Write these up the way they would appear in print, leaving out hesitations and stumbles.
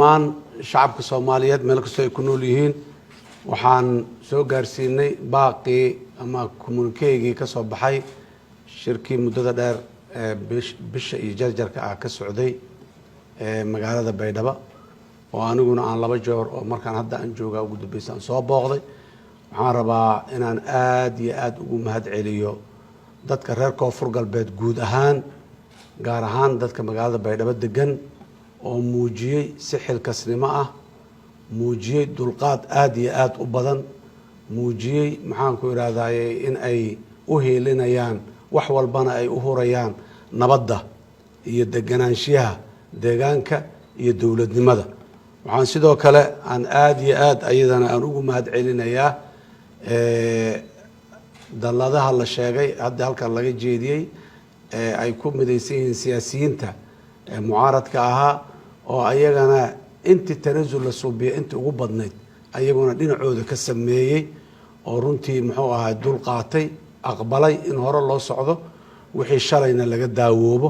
Dhammaan shacabka Soomaaliyeed meel kastoo ay ku nool yihiin waxaan soo gaarsiinay baaqii ama communiqué-gii ka soo baxay shirkii muddada dheer ee bisha iyo jarjarka ah ka socday ee magaalada Baydhabo, oo aniguna aan laba jeer oo markaan hadda aan joogaa ugu dambeysa aan soo booqday. Waxaan rabaa inaan aada iyo aada ugu mahad celiyo dadka reer Koonfur Galbeed guud ahaan, gaar ahaan dadka magaalada Baydhabo degan, oo muujiyey si xilkasnimo ah, muujiyey dulqaad aada iyo aada u badan, muujiyey, maxaanku idhahdaye, in ay u hiilinayaan, wax walbana ay u hurayaan nabadda iyo deganaanshiyaha deegaanka iyo dowladnimada. Waxaan sidoo kale aan aada iyo aada ayadana aan ugu mahad celinayaa dalladaha la sheegay hadda halkan laga jeediyey ee ay ku midaysan yihiin siyaasiyiinta mucaaradka ahaa, oo ayagana intii tanasul la suubiya intii ugu badnayd ayaguna dhinacooda ka sameeyey, oo runtii, muxuu ahaa, dul qaatay, aqbalay in hore loo socdo, wixii shalayna laga daawoobo.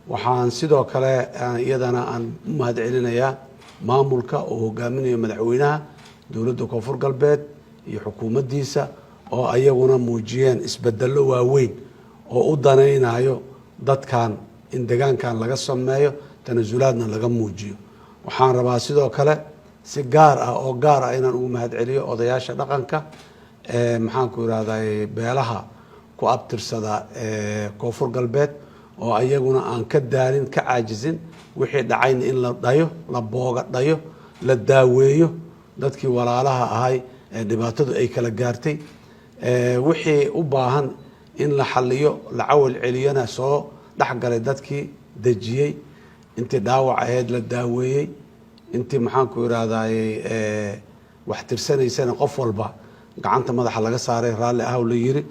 Waxaan sidoo kale iyadana aan u mahad celinayaa maamulka oo hogaaminayo madaxweynaha dowladda Koonfur Galbeed iyo xukuumaddiisa, oo ayaguna muujiyeen isbedello waaweyn oo u danaynayo dadkan in degaankan laga sameeyo tanasulaadna laga muujiyo. Waxaan rabaa sidoo kale si gaar ah oo gaar ah inaan ugu mahad celiyo odayaasha dhaqanka ee, maxaanku irahday, beelaha ku abtirsada Koonfur Galbeed, oo ayaguna aan ka daalin, ka caajisin wixii dhacayna in la dhayo, la booga dhayo, la daaweeyo dadkii walaalaha ahay ee dhibaatadu ay kala gaartay, wixii u baahan in la xaliyo, la cawal celiyona soo dhexgalay, dadkii dejiyey, intii dhaawac ahayd la daaweeyey, intii, maxaanku irahdaye, wax tirsanaysana qof walba gacanta madaxa laga saaray, raalli ahw la yiri.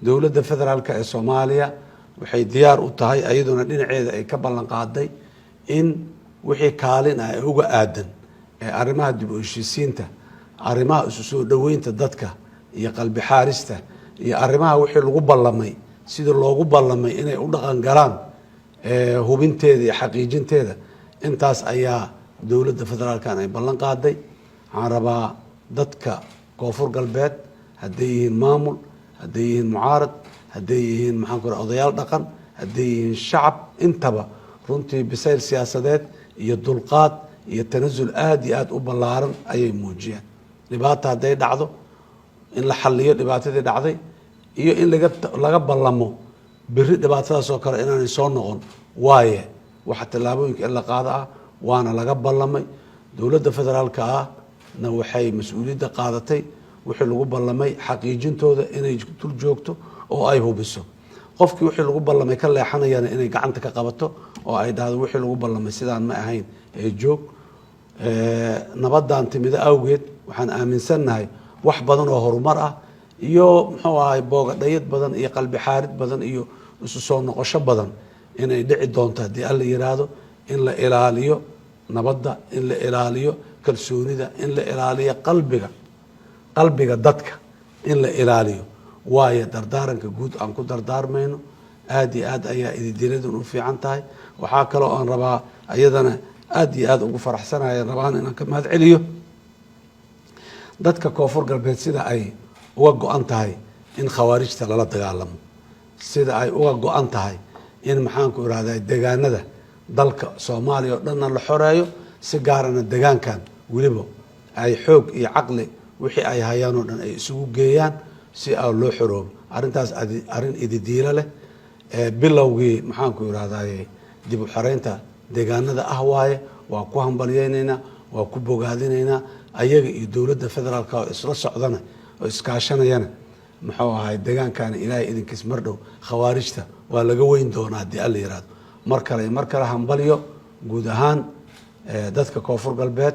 Dowladda federaalka ee Soomaaliya waxay diyaar u tahay, iyaduna dhinaceeda ay ka ballan qaaday, in wixii kaalin ah ee uga aadan ee arrimaha dib u heshiisiinta, arrimaha isu soo dhoweynta dadka iyo qalbi xaarista iyo arrimaha wixii lagu ballamay sidii loogu ballamay inay u dhaqan galaan hubinteeda iyo xaqiijinteeda, intaas ayaa dowladda federaalkan ay ballan qaaday. Waxaan rabaa dadka Koonfur Galbeed, hadday yihiin maamul, hadday yihiin mucaarad, hadday yihiin, maxaan ku odayaal dhaqan, hadday yihiin shacab, intaba runtii bisayl siyaasadeed iyo dulqaad iyo tanasul aada iyo aada u ballaaran ayay muujiyeen. Dhibaata hadday dhacdo, in la xaliyo dhibaatadii dhacday iyo in laga ballamo beri dhibaatadaas oo kale inaanay soo noqon waaye waxa tallaabooyinka in la qaado ah, waana laga ballamay. Dowladda federaalka ah na waxay mas-uuliyadda qaadatay wixii lagu ballamay xaqiijintooda inay dul joogto oo ay hubiso. Qofkii wixii lagu ballamay ka leexanayana inay gacanta ka qabato oo ay dhahdo wixii lagu ballamay sidaan ma ahayn ee joog. Nabaddan timido awgeed waxaan aaminsannahay wax badan oo horumar ah iyo, muxuu ahay, boogadhayad badan iyo qalbi xaarid badan iyo isu soo noqosho badan inay dhici doonto haddii Alla yiraahdo. In la ilaaliyo nabadda, in la ilaaliyo kalsoonida, in la ilaaliyo qalbiga dadka in la ilaaliyo waayo dardaaranka guud aan ku dardaarmayno. Aada iyo aad ayaa ididiladun u fiican tahay. Waxaa kaloo aan rabaa iyadana aada iyo aada ugu faraxsanaya, rabaan inaan ka mahad celiyo dadka Koonfur Galbeed sida ay uga go-an tahay in khawaarijta lala dagaalamo, sida ay uga go-an tahay in, maxaanku irahda, degaanada dalka Soomaaliya oo dhanna la xoreeyo, si gaarana degaankan weliba ay xoog iyo caqli wixii ay hayaan oo dhan ay isugu geeyaan si a loo xoroobo. Arrintaas arrin ididiilo leh bilowgii, maxaanku irahdaye, dib u xoreynta deegaanada ah waaye. Waa ku hambalyeynaynaa, waa ku bogaadinaynaa ayaga iyo dowladda federaalka oo isla socdana oo iskaashanayana. Muxuu ahay, deegaankana Ilaahay idinkiis mar dhow khawaarijta waa laga weyn doonaa haddii Alla yihahdo. Mar kale iyo mar kale hambalyo guud ahaan dadka Koonfur Galbeed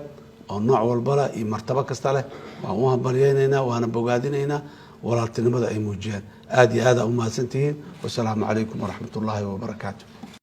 oo nooc walba leh iyo martabo kasta leh waan u hambalyeynaynaa, waana bogaadinaynaa walaaltinimada ay muujiyaan. Aada iyo aada umahadsantihiin. Wasalaamu calaykum waraxmat ullaahi wabarakaatu.